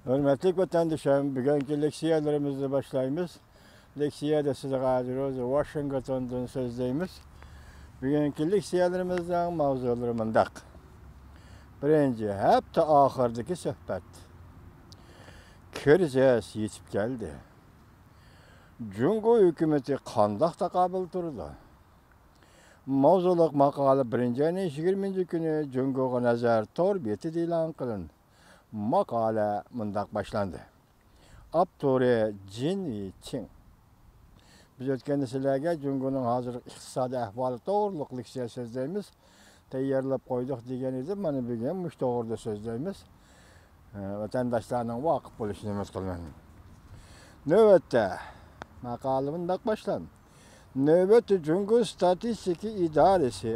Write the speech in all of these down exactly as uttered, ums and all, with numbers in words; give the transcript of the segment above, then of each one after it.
ھۆرمەتلىك ۋەتەندىشىم، بۈگۈنكى لېكسىيەلىرىمىزنى باشلايمىز. لېكسىيەدە سىزگە ھازىر ئۆزى ۋاشىنگتوندىن سۆزلەيمىز. بۈگۈنكى لېكسىيەلىرىمىزنىڭ ماۋزۇلىرى مۇنداق. بىرىنچى، ھەپتە ئاخىرىدىكى سۆھبەت. كىرىزىس يېتىپ كەلدى. جۇڭگو ھۆكۈمىتى قانداق تاقابىل تۇرىدۇ؟ ماۋزۇلۇق ماقالە بىرىنچى ئاينىڭ يىگىرمىنچى كۈنى جۇڭگوغا نەزەر تور بېتىدە ئېلان قىلىندى. ماقالە مۇنداق باشلاندى. ئاپتورى جىن يىچىڭ. بىز ئۆتكەندە سىلەرگە جۇڭگونىڭ ھازىرقى ئىقتىسادىي ئەھۋالى توغرۇلۇق لېكسىيە سۆزلەيمىز. تەييارلاپ قويدۇق دېگەن ئىدىم. مانا بۈگۈن مۇشۇ توغرىدا سۆزلەيمىز. ۋەتەنداشلارنىڭ ۋاقىپ بولۇشىنى ئۈمىد قىلىمەن. نۆۋەتتە ماقالە مۇنداق باشلاندى. نۆۋەتتە جۇڭگو ستاتىستىكا ئىدارىسى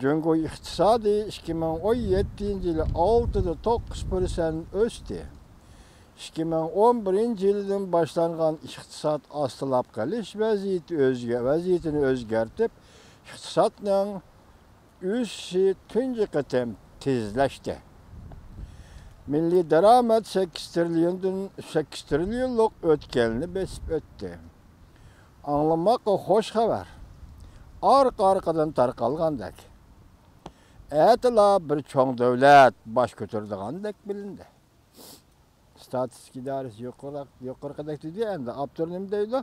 جۇڭگو ئىقتىسادى ئىككى مىڭ ئون يەتتىنچى يىلى ئالتىدە توققۇز پىرسەنت ئۆستى. ئىككى مىڭ ئون بىرىنچى يىلىدىن باشلانغان ئىقتىساد ئاستىلاپ قېلىش ۋەزىيىتى ئۆزگە-، ۋەزىيىتىنى ئۆزگەرتىپ، ئىقتىسادنىڭ ئۆسۈشى تۇنجى قېتىم تېزلەشتى. مىللىي دارامەت سەككىز تىرىليوندىن، سەككىز تىرىليونلۇق ئۆتكەلنى بېسىپ ئۆتتى. ئاڭلىماققا خوش خەۋەر ئارقا-ئارقىدىن تارقالغاندەك. ئەتىلا بىر چوڭ دۆلەت باش كۆتۈرىدىغاندەك بىلىندى. ستاتىستىكا ئىدارىسى يۇقىرىراق-، يۇقىرىقىدەك دېدى، ئەمدى ئاپتور نېمە دەيدۇ؟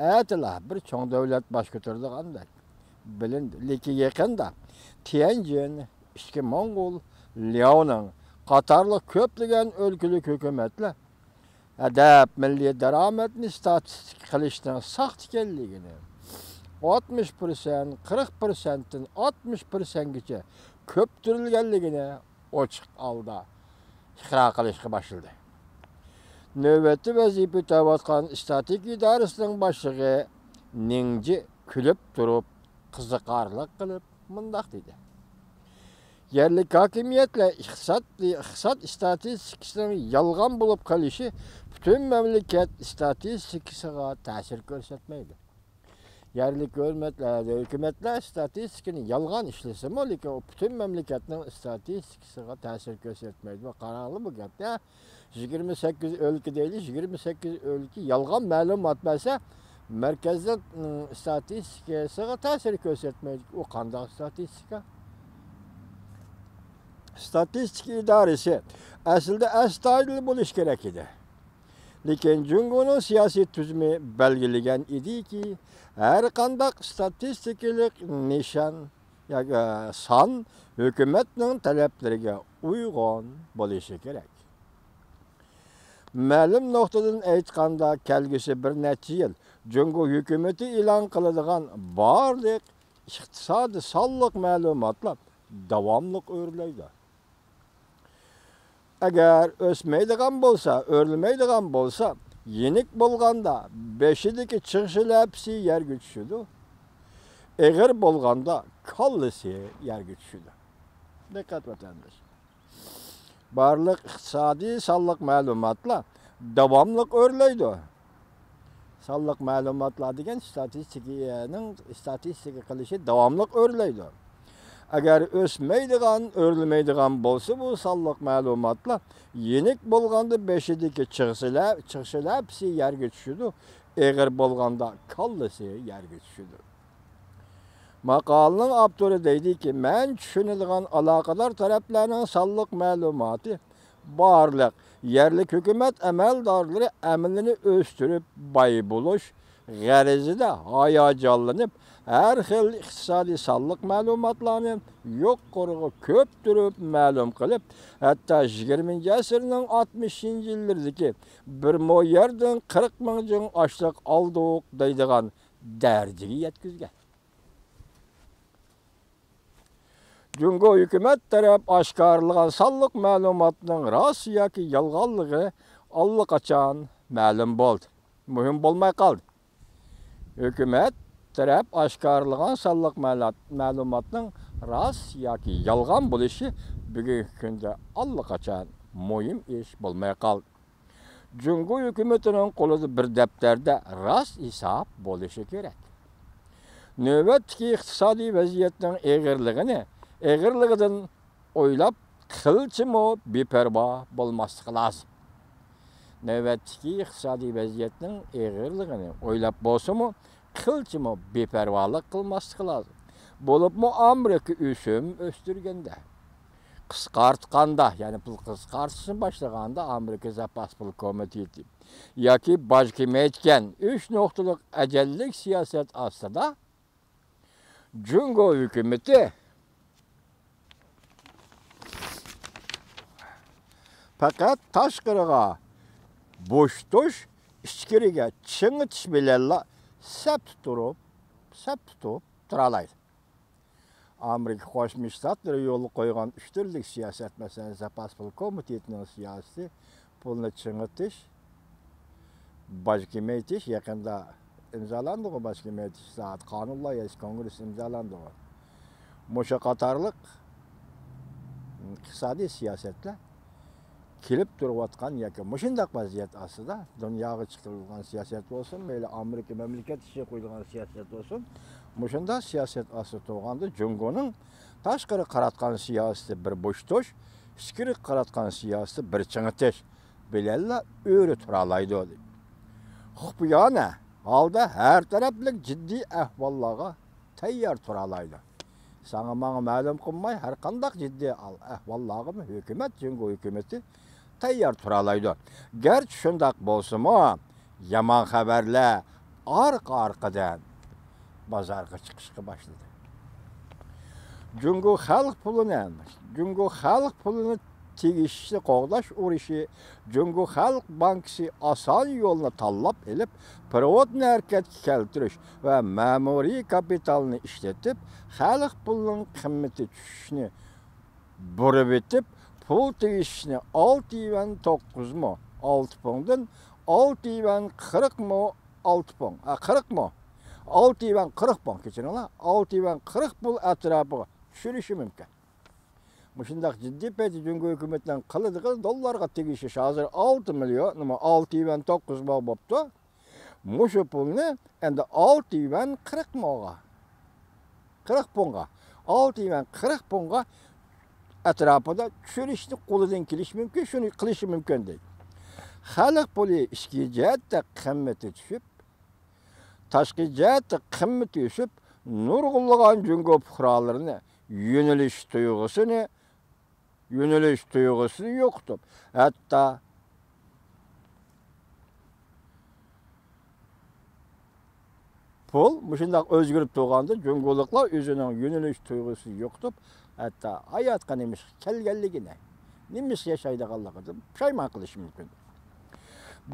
ئەتىلا بىر چوڭ دۆلەت باش كۆتۈرىدىغاندەك بىلىندى. لېكىن يېقىندا تيەنجىن، ئىچكى موڭغۇل، لياۋنىڭ قاتارلىق كۆپلىگەن ئۆلكىلىك ھۆكۈمەتلەر ھەدەپ مىللىي دارامەتنى ستاتىستىكا قىلىشنىڭ ساختا ئىكەنلىكىنى، ئاتمىش پىرسەنت، قىرىق پىرسەنتتىن ئاتمىش پىرسەنتكىچە كۆپتۈرۈلگەنلىكىنى ئوچۇق ھالدا ئىقرار قىلىشقا باشلىدى. نۆۋەتتە ۋەزىپە ئۆتەۋاتقان ئىستاتىك ئىدارىسىنىڭ باشلىقى نىڭجى كۈلۈپ تۇرۇپ، قىزىقارلىق قىلىپ مۇنداق دېدى: يەرلىك ھاكىمىيەتلەر ئىقتىساد، ئىقتىساد ئىستاتىستىكىسىنىڭ يالغان بولۇپ قېلىشى پۈتۈن مەملىكەت ئىستاتىستىكىسىغا تەسىر كۆرسەتمەيدۇ. يەرلىك ھۆرمەتلەر، ھۆكۈمەتلەر ئىستاتىستىكىنى يالغان ئىشلىسىمۇ، لېكىن ئۇ پۈتۈن مەملىكەتنىڭ ئىستاتىستىكىسىغا تەسىر كۆرسەتمەيدۇ. قاراڭلار بۇ گەپكە. يىگىرمە سەككىز ئۆلكە دەيلى، يىگىرمە سەككىز ئۆلكە يالغان مەلۇمات بەرسە، مەركەزنىڭ، ئىم، ئىستاتىستىكىسىغا تەسىر كۆرسەتمەيدۇ. ئۇ قانداق ئىستاتىستىكا؟ ئىستاتىستىكا ئىدارىسى ئەسلىدە ئەستايىدىل بولۇشى كېرەك ئىدى. لېكىن جۇڭگونىڭ سىياسىي تۈزۈمى بەلگىلىگەن ئىدىكى، ھەر قانداق ئىستاتىستىكىلىق نىشان ياكى سان ھۆكۈمەتنىڭ تەلەپلىرىگە ئۇيغۇن بولۇشى كېرەك. مەلۇم نۇقتىدىن ئېيتقاندا، كەلگۈسى بىر نەچچە يىل جۇڭگو ھۆكۈمىتى ئېلان قىلىدىغان بارلىق ئىقتىسادىي سانلىق مەلۇماتلار داۋاملىق ئۆرلەيدۇ. ئەگەر ئۆسمەيدىغان بولسا، ئۆرلىمەيدىغان بولسا، يېنىك بولغاندا بېشىدىكى چىغ شىلەپىسى يەرگە چۈشىدۇ. ئېغىر بولغاندا كاللىسى يەرگە چۈشىدۇ. دىققەت ۋەتەنداش. بارلىق ئىقتىسادىي سانلىق مەلۇماتلار داۋاملىق ئۆرلەيدۇ. سانلىق مەلۇماتلار دېگەن ئىستاتىستىكىنىڭ، ئىستاتىستىكا قىلىشى داۋاملىق ئۆرلەيدۇ. ئەگەر ئۆسمەيدىغان، ئۆرلىمەيدىغان بولسا، بۇ سانلىق مەلۇماتلار يېنىك بولغاندا بېشىدىكى چىغ شىلە-، چىغ شىلەپىسى يەرگە چۈشىدۇ، ئېغىر بولغاندا كاللىسى يەرگە چۈشىدۇ. ماقالىنىڭ ئاپتورى دەيدىكى، مەن چۈشىنىدىغان ئالاقىدار تەرەپلەرنىڭ سانلىق مەلۇماتى بارلىق يەرلىك ھۆكۈمەت ئەمەلدارلىرى ئەمىلىنى ئۆستۈرۈپ، باي بولۇش غەرىزىدە ھاياجانلىنىپ، ھەر خىل ئىقتىسادىي سانلىق مەلۇماتلارنى يۇقىرىغا كۆپتۈرۈپ مەلۇم قىلىپ، ھەتتا يىگىرمىنچى ئەسىرنىڭ ئاتمىشىنچى يىللىرىدىكى بىر مو يەردىن قىرىق مىڭ جىڭ ئاشلىق ئالدۇق دەيدىغان دەرىجىگە يەتكۈزگەن. جۇڭگو ھۆكۈمەت تەرەپ ئاشكارىلىغان سانلىق مەلۇماتنىڭ راست ياكى يالغانلىقى ئاللىقاچان مەلۇم بولدى. مۇھىم بولماي قالدى. ھۆكۈمەت تەرەپ ئاشكارىلىغان سانلىق مەلۇ-، مەلۇماتنىڭ راست ياكى يالغان بولۇشى بۈگۈنكى كۈندە ئاللىقاچان مۇھىم ئىش بولماي قالدى. جۇڭگو ھۆكۈمىتىنىڭ قولىدا بىر دەپتەردە راست ھېساب بولۇشى كېرەك. نۆۋەتتىكى ئىقتىسادىي ۋەزىيەتنىڭ ئېغىرلىقىنى، ئېغىرلىقىدىن ئويلاپ قىلچىمۇ بىپەرۋا بولماسلىقى لازىم. نۆۋەتتىكى ئىقتىسادىي ۋەزىيەتنىڭ ئېغىرلىقىنى ئويلاپ بولسىمۇ، قىلچىمۇ بىپەرۋالىق قىلماسلىقى لازىم. بولۇپمۇ ئامېرىكا ئۆسۈم ئۆستۈرگەندە، قىسقارتقاندا، يەنى پۇل قىسقارتىشنى باشلىغاندا، ئامېرىكا زاپاس پۇل كومىتېتى ياكى باج كېمەيتكەن ئۈچ نۇقتىلىق ئەجەللىك سىياسەت ئاستىدا، جۇڭگو ھۆكۈمىتى پەقەت تاشقىرىغا بوشىتىش، ئىچكىرىگە چىڭىتىش بىلەنلا سەپتە تۇرۇپ، سەپتە تۇرۇپ تۇرالايدۇ. ئامېرىكا قوشما شتاتلىرى يولغا قويغان ئۈچ تۈرلۈك سىياسەت، مەسىلەن، زاپاس پۇل كومىتېتىنىڭ سىياسىتى، پۇلنى چىڭىتىش، باج كېمەيتىش، يېقىندا ئىمزالاندىغۇ باج كېمەيتىش، سائەت قانۇن لايىھەسى كونگرېسسى ئىمزالاندىغۇ. مۇشۇ قاتارلىق ئىقتىسادىي سىياسەتلەر كېلىپ تۇرۇۋاتقان ياكى مۇشۇنداق ۋەزىيەت ئاستىدا دۇنياغا چىقىرىلغان سىياسەت بولسۇن، مەيلى ئامېرىكا مەملىكەت ئىچىگە قويۇلغان سىياسەت بولسۇن، مۇشۇنداق سىياسەت ئاستىدا تۇرغاندا جۇڭگونىڭ تاشقىرىغا قاراتقان سىياسىتى بىر بوشىتىش، ئىچكىرىگە قاراتقان سىياسىتى بىر چىڭىتىش بىلەنلا ئۆرە تۇرالايدۇ. خۇپىيانە ھالدا ھەر تەرەپلىك جىددىي ئەھۋاللارغا تەييار تۇرالايدۇ. ساڭا ماڭا مەلۇم قىلماي، ھەر قانداق جىددىي ئال-، ئەھۋاللارغىمۇ ھۆكۈمەت، جۇڭگو ھۆكۈمىتى تەييار تۇرالايدۇ. گەرچە شۇنداق بولسىمۇ، يامان خەۋەرلەر ئارقا-ئارقىدىن بازارغا چىقىشقا باشلىدى. جۇڭگو خەلق پۇلىنى، جۇڭگو خەلق پۇلىنى تېگىشىشنى قوغداش ئۇرۇشى، جۇڭگو خەلق بانكىسى ئاسان يولنى تاللاپ ئېلىپ، پېرېۋودنى ھەرىكەتكە كەلتۈرۈش ۋە مەمۇرىي كاپىتالنى ئىشلىتىپ، خەلق پۇلىنىڭ قىممىتى چۈشۈشىنى بۇرۇۋېتىپ، پۇل تېگىشىشنى ئالتە يۈەن توققۇز مو ئالتە پۇڭدىن ئالتە يۈەن قىرىق مو ئالتە پۇڭ، ئا، قىرىق مو، ئالتە يۈەن قىرىق پۇڭ، كەچۈرۈڭلار، ئالتە يۈەن قىرىق پۇڭ ئەتراپىغا چۈشۈرۈشى مۇمكىن. مۇشۇنداق جىددىي پەيتتە جۇڭگو ھۆكۈمىتىنىڭ قىلىدىغىنى دوللارغا تېگىشىش. ھازىر ئالتە مىليون، نېمە، ئالتە يۈەن توققۇز مو بوپتۇ. مۇشۇ پۇلنى ئەمدى ئالتە يۈەن قىرىق موغا، قىرىق پۇڭغا، ئالتە يۈەن قىرىق پۇڭغا ئەتراپىدا چۈشۈرۈشنى قولىدىن كېلىشى مۇمكىن، شۇنى قىلىشى مۇمكىن دەيدۇ. خەلق پۇلى ئىچكى جەھەتتە قىممىتى چۈشۈپ، تاشقى جەھەتتە قىممىتى ئۆسۈپ، نۇرغۇنلىغان جۇڭگو پۇقرالىرىنى يۆنىلىش تۇيغۇسىنى، يۆنىلىش تۇيغۇسىنى يوقىتىپ، ھەتتا پۇل مۇشۇنداق ئۆزگىرىپ تۇرغاندا، جۇڭگولۇقلار ئۆزىنىڭ يۆنىلىش تۇيغۇسىنى يوقىتىپ، ھەتتا ھاياتقا نېمە ئىش كەلگەنلىكىنى، نېمە ئىش ياشايدىغانلىقىدىن پۇشايمان قىلىشى مۇمكىن.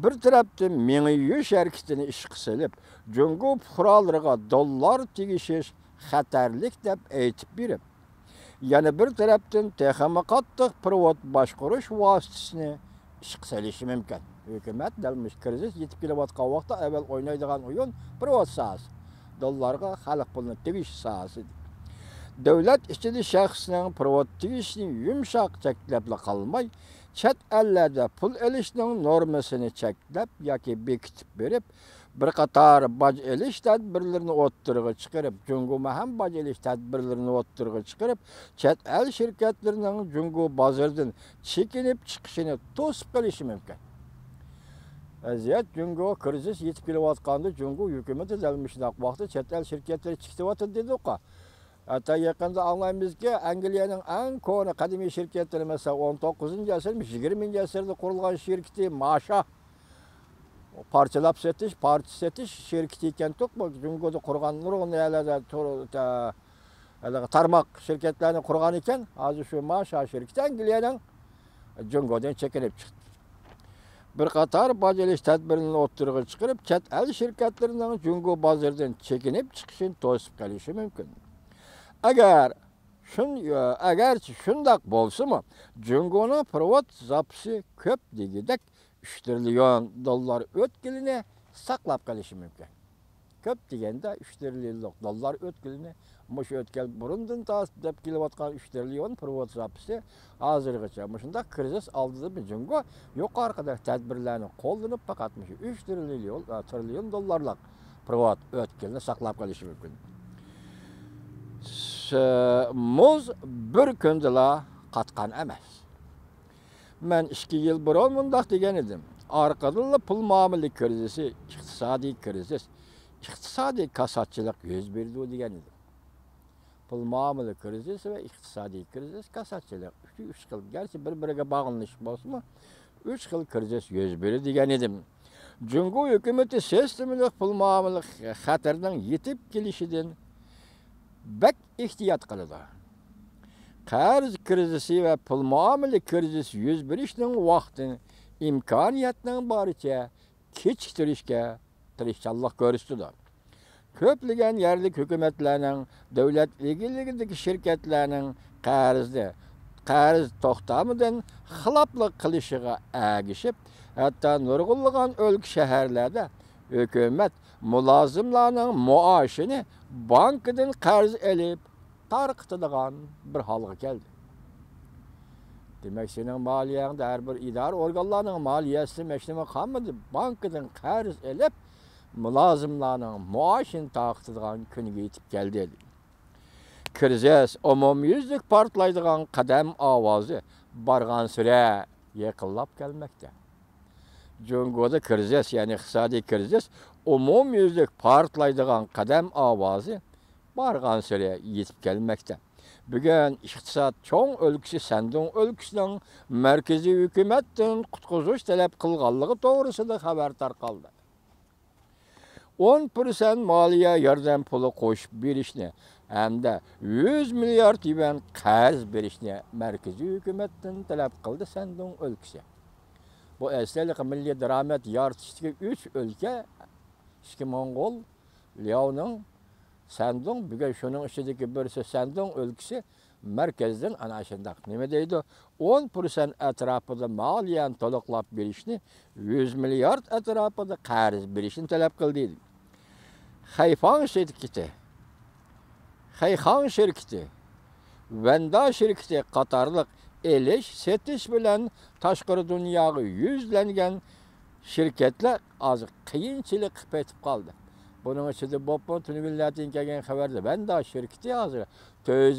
بىر تەرەپتىن مېڭە يۇيۇش ھەرىكىتىنى ئىشقا سېلىپ، جۇڭگو پۇقرالىرىغا دوللار تېگىشىش خەتەرلىك دەپ ئېيتىپ بېرىپ، يەنە بىر تەرەپتىن تېخىمۇ قاتتىق پېرېۋوت باشقۇرۇش ۋاسىتىسىنى ئىشقا سېلىشى مۇمكىن. ھۆكۈمەت دەل مۇشۇ كىرىزىس يېتىپ كېلىۋاتقان ۋاقىتتا ئەۋۋەل ئوينايدىغان ئويۇن پېرېۋوت ساھەسى. دوللارغا خەلق پۇلىنى تېگىش ساھەسى. دۆلەت ئىچىدە شەخسنىڭ پېرېۋوت تېگىشىنى يۇمشاق چەكلەپلا قالماي، چەت ئەللەردە پۇل ئېلىشنىڭ نورمىسىنى چەكلەپ ياكى بېكىتىپ بېرىپ، بىر قاتار باج ئېلىش تەدبىرلىرىنى ئوتتۇرىغا چىقىرىپ، جۇڭگومۇ ھەم باج ئېلىش تەدبىرلىرىنى ئوتتۇرىغا چىقىرىپ، چەت ئەل شىركەتلىرىنىڭ جۇڭگو بازىرىدىن چېكىنىپ چىقىشىنى توسۇپ قېلىشى مۇمكىن. ۋەزىيەت جۇڭگو كىرىزىس يېتىپ كېلىۋاتقاندا، جۇڭگو ھۆكۈمىتى دەل مۇشۇنداق ۋاقىتتا چەت ئەل شىركەتلىرى چېكىتىۋاتىدۇ دېدۇققۇ. ھەتتا يېقىندا ئاڭلايمىزكى، ئەنگلىيەنىڭ ئەڭ كونا قەدىمىي شىركەتلىرى، مەسىلەن، ئون توققۇزىنچى ئەسىر، يىگىرمىنچى ئەسىردە قۇرۇلغان شىركىتى ماشا، پارچىلاپ سېتىش، پارچە سېتىش شىركىتى ئىكەنتۇق، بۇ جۇڭگودا قۇرغان نۇرغۇن يەرلەردە تۇر-، تە-، ھېلىقى تارماق شىركەتلەرنى قۇرغان ئىكەن. ھازىر شۇ ماشا شىركىتى ئەنگلىيەنىڭ جۇڭگودىن چېكىنىپ چىقتى. بىر قاتار باج ئېلىش تەدبىرىنى ئوتتۇرىغا چىقىرىپ، چەت ئەل شىركەتلىرىنىڭ جۇڭگو بازىرىدىن چېكىنىپ چىقىشىنى توسۇپ قېلىشى مۇمكىن. ئەگەر شۇن-، ئەگەرچە شۇنداق بولسىمۇ، جۇڭگونىڭ پېرېۋوت زاپىسى كۆپ دېگۈدەك ئۈچ تىرىليون دوللار ئۆتكىلىنى ساقلاپ قېلىشى مۇمكىن. كۆپ دېگەندە ئۈچ تىرىليونلۇق دوللار ئۆتكىلىنى، مۇشۇ ئۆتكەل بۇرۇندىن تارتىپ دەپ كېلىۋاتقان ئۈچ تىرىليون پېرېۋوت زاپىسى ھازىرغىچە مۇشۇنداق كىرىزىس ئالدىدا جۇڭگو يۇقىرىقىدەك تەدبىرلەرنى قوللىنىپ، پەقەت مۇشۇ ئۈچ تىرىليون، تىرىليون دوللارلىق پېرېۋوت ئۆتكىلىنى ساقلاپ قېلىشى مۇمكىن. س-، مۇز بىر كۈندىلا قاتقان ئەمەس. مەن ئىككى يىل بۇرۇن مۇنداق دېگەن ئىدىم، ئارقىدىنلا پۇل مۇئامىلە كىرىزىسى، ئىقتىسادىي كىرىزىس، ئىقتىسادىي كاساتچىلىق يۈز بېرىدۇ دېگەن ئىدىم. پۇل مۇئامىلە كىرىزىسى ۋە ئىقتىسادىي كىرىزىس، كاساتچىلىق، ئۈچ، ئۈچ خىل، گەرچە بىر-بىرىگە باغلىنىشلىق بولسىمۇ، ئۈچ خىل كىرىزىس يۈز بېرىدۇ دېگەن ئىدىم. جۇڭگو ھۆكۈمىتى سىستېمىلىق پۇل مۇئامىلە خەتىرىنىڭ يېتىپ كېلىشىدىن بەك ئېھتىيات قىلىدۇ. قەرز كىرىزىسى ۋە پۇل مۇئامىلە كىرىزىسى يۈز بېرىشنىڭ ۋاقتىنى ئىمكانىيەتنىڭ بارىچە كېچىكتۈرۈشكە تىرىشچانلىق كۆرسىتىدۇ. كۆپلىگەن يەرلىك ھۆكۈمەتلەرنىڭ، دۆلەت ئىگىلىكىدىكى شىركەتلەرنىڭ قەرزنى، قەرز توختامىدىن خىلاپلىق قىلىشىغا ئەگىشىپ، ھەتتا نۇرغۇنلىغان ئۆلكە، شەھەرلەردە ھۆكۈمەت مۇلازىملارنىڭ مائاشىنى بانكىدىن قەرز ئېلىپ تارقىتىدىغان بىر ھالغا كەلدى. دېمەك، سېنىڭ مالىيەڭدە، ھەر بىر ئىدارە ئورگانلارنىڭ مالىيەسىدە مەشنىمۇ قالمىدى. بانكىدىن قەرز ئېلىپ، مۇلازىملارنىڭ مائاشىنى تارقىتىدىغان كۈنگە يېتىپ كەلدى. كىرىزىس ئومۇميۈزلۈك پارتلايدىغان قەدەم ئاۋازى بارغانسېرى يېقىنلاپ كەلمەكتە. جۇڭگودا كىرىزىس، يەنى ئىقتىسادىي كىرىزىس ئومۇميۈزلۈك پارتلايدىغان قەدەم ئاۋازى بارغانسېرى يېتىپ كەلمەكتە. بۈگۈن ئىقتىساد چوڭ ئۆلكىسى شەندۇڭ ئۆلكىسىنىڭ مەركىزىي ھۆكۈمەتتىن قۇتقۇزۇش تەلەپ قىلغانلىقى توغرىسىدا خەۋەر تارقالدى. ئون پىرسەنت مالىيە ياردەم پۇلى قوشۇپ بېرىشنى ھەمدە يۈز مىليارد يۈەن قەرز بېرىشنى مەركىزىي ھۆكۈمەتتىن تەلەپ قىلدى شەندۇڭ ئۆلكىسى. بۇ ئەسلى ھېلىقى مىللىي دارامەت يارىتىشتىكى ئۈچ ئۆلكە، ئىككى موڭغۇل، لياۋنىڭ، شەندۇڭ، بۈگۈن شۇنىڭ ئىچىدىكى بىرسى شەندۇڭ ئۆلكىسى مەركەزدىن ئانا شۇنداق نېمە دەيدۇ، ئون پىرسەنت ئەتراپىدا مالىيەنى تولۇقلاپ بېرىشنى، يۈز مىليارد ئەتراپىدا قەرز بېرىشنى تەلەپ قىلدى. خەيفاڭ شىركىتى، خەيخاڭ شىركىتى، ۋەندا شىركىتى قاتارلىق ئېلىش، سېتىش بىلەن تاشقىرى دۇنياغا يۈزلەنگەن شىركەتلەر ھازىر قىيىنچىلىققا پېتىپ قالدى. بۇنىڭ ئىچىدە بولۇپمۇ تۈنۈگۈنلەردىن كەلگەن خەۋەردە ۋەندا شىركىتى ھازىر تۆت يۈز